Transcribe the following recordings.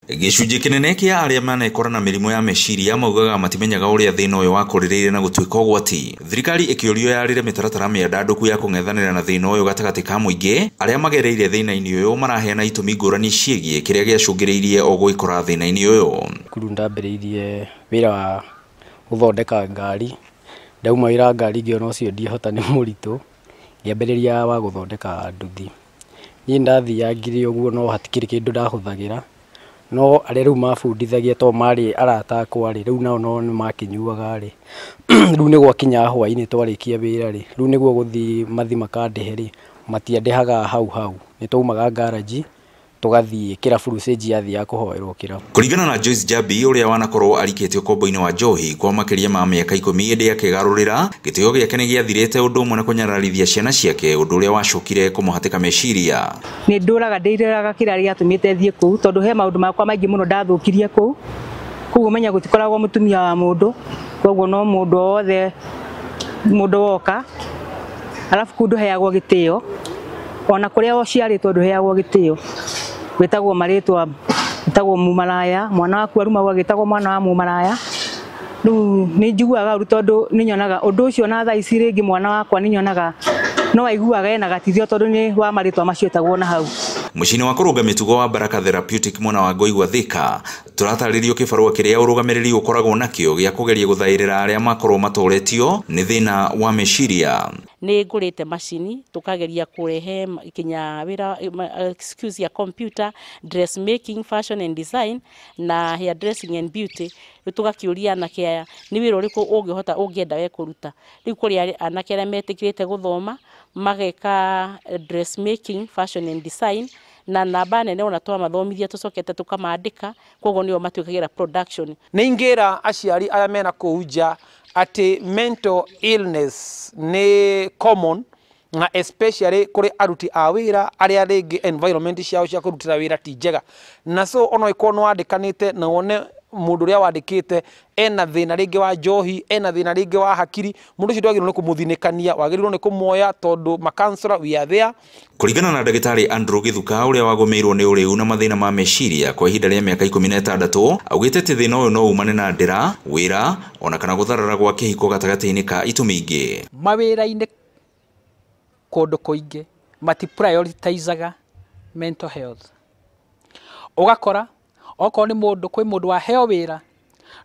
Gĩcunjĩ kĩnene kĩa arĩa manekora na mĩrimũ ya meciria maugaga matimenyaga ũrĩa thĩna ũyũ wakũrĩrĩire na gũtuĩka ũgwati. Thirikari ĩkĩũrio yarĩre mĩtaratara mĩandandũku ya kũng'ethanĩra na thĩna ũyũ gatagatĩ ka mũingĩ, arĩa magereire thĩna-inĩ ũyũ maraheana itũmi ngũrani ciĩgiĩ kĩrĩa gĩacũngĩrĩirie o gwĩkora thĩna-inĩ ũyũ. Cukuru ndambĩrĩirie wĩra wa gũthondeka ngari, ndauma wĩra wa ngari ngĩona ũcio ndiahota nĩ mũritũ, ngĩambĩrĩria wa gũthondeka nduthi. Niĩ ndathiangire ũguo no hatikĩrĩ kĩndũ ndahũthagĩra, no arĩa rĩu mabundithagia tondũ marĩ arata akwa rĩ, rĩu nao no nĩmakĩnyuaga rĩ, rĩu nĩ gwakinya hwaĩ-inĩ twarĩkia wĩra rĩ, rĩu nĩguo gũthiĩ mathiĩ makandĩhe rĩ, matiandĩhaga hau hau, nĩ twaumaga ngaranji tũgathiĩ kĩrabu rĩu cĩnji yathiaga kũhoerwo kĩrabu. Kũringana na Joyce Jambi ũrĩa wanakorwo arikĩtio ũkombo-inĩ wa njohi kwa makĩria ma mĩaka 10 ĩndĩ akĩgarũrĩra, gĩtĩo gĩake nĩ gĩathirĩte ũndũ ũmwe na kũnyararithia ciana ciake, ũndũ ũrĩa wacokire kũmũhatĩka meciria. Nĩ ndũraga ndĩrĩraga kĩrĩa gĩatũmĩte thiĩ kũu tondũ he maũndũ makwa maingĩ mũno ndathũkirie kũu, koguo menya gũtikoragwo mũtumia wa mũndũ, koguo no mũndũ wothe mũndũ woka, alafu kũu ndũheagwo gĩtĩo, ona kũrĩa ũciarĩtwo ndũheagwo gĩtĩo, wĩtagwo marĩtwa, wĩtagwo mumaraya, mwana waku arumagwo agĩtagwo mwana wa mumaraya. Rĩu nĩ njiguaga ũru tondũ nĩ nyonaga ũndũ ũcio na thaa ici rĩngĩ mwana wakwa nĩ nyonaga no aiguaga ena gatithio tondũ nĩ wa marĩtwa macio etagwo na hau. Mũciĩ-inĩ wa kũrũnga mĩtugo wa Baraka Therapeutic mwena wa Ngoigwa Thika, tũratarĩrio kĩbarũa kĩrĩa ũrũgamĩrĩri ũkoragwo nakĩo gĩa kũgeria gũthaĩrĩra arĩa makorwo matoretio nĩ thĩna wa meciria. Nĩ ngũrĩte macini tũkageria kũrehe kinya wĩra excuse ya computer, dressmaking, fashion and design na hair dressing and beauty. Rĩu tũgakĩũria anake aya nĩ wĩra ũrĩkũ ũngĩhota ũngĩenda we kũruta. Rĩu kũrĩ anake arĩa metĩkĩrĩte gũthoma mageka dressmaking, fashion and design, na namba nene ona twamathomithia tũcokete tũkamandĩka, koguo nĩo matuĩkagĩra production. Nĩ ingĩra aciari arĩa mena kũu nja atĩ mental illness nĩ common na especially kũrĩ aruti a wĩra arĩa rĩngĩ environment ciao cia kũrutĩra wĩra ti njega, na so ona ĩkorwo nĩ wandĩkanĩte na wone mũndũ ũrĩa wandĩkĩte ena thĩna rĩngĩ wa njohi, ena thĩna rĩngĩ wa hakiri, mũndũ ũcio ndwagĩrĩirwo nĩ kũmũthinĩkania, wagĩrĩirwo nĩ kũmuoya tondũ ma-counselor we are there. Kũringana na ndagĩtarĩ Andrew Gĩthuka ũrĩa wagũmĩirwo nĩ ũrĩu na mathĩna ma meciria kwa ihinda rĩa mĩaka 16, augĩte atĩ thĩna ũyũ no umane na ndĩra, wĩra ona kana gũtharara gwa kĩhiko gatagatĩ-inĩ ka itũmi ingĩ. Mawĩra-inĩ kũndũ kũingĩ mati prioritizaga mental health. Ũgakora okorwo nĩ mũndũ, kwĩ mũndũ waheo wĩra,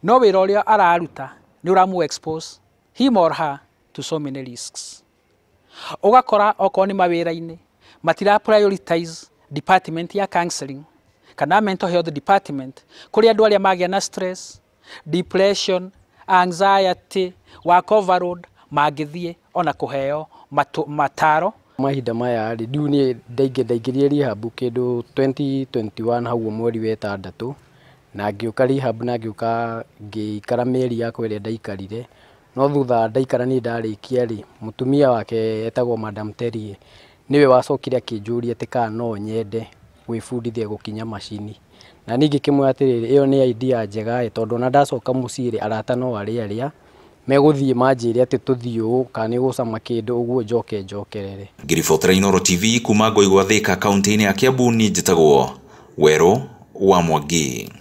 no wĩra ũrĩa araruta nĩ ũramũ expose him or her to so many risks. Ũgakora okorwo nĩ mawĩra-inĩ matira prioritize department ya counseling kana mental health department, kũrĩa andũ arĩa magĩa na stress, depression, anxiety, work overload mangĩthiĩ ona kũheo mataro. Mahinda maya rĩ, ndiu niĩ ndaingĩrire rehab kĩndũ 2021 hau mweri wa 6, na ngĩũka rehab na ngĩũka ngĩikara mĩeri yakwa ĩrĩa ndaikarire, no thutha ndaikara niĩ ndarĩkia rĩ, mũtumia wake etagwo Madam Terry nĩwe wacokire akĩnjũria atĩ kana no nyende gwĩbundithia gũkinya macini, na niĩ ngĩkĩmwĩra atĩrĩrĩ, ĩyo nĩ idea njega ĩ, tondũ ona ndacoka mũciĩ rĩ, arata no arĩa arĩa megũthiĩ manjĩre atĩ tũthiĩ ũũ kana nĩ gũcama kĩndũ ũguo njoke njokerere. Ngĩribotera Inooro TV kuma Ngoigwa Thika kaunti-inĩ ya Kiambu, niĩ njĩtagwo Werũ wa Mwangi.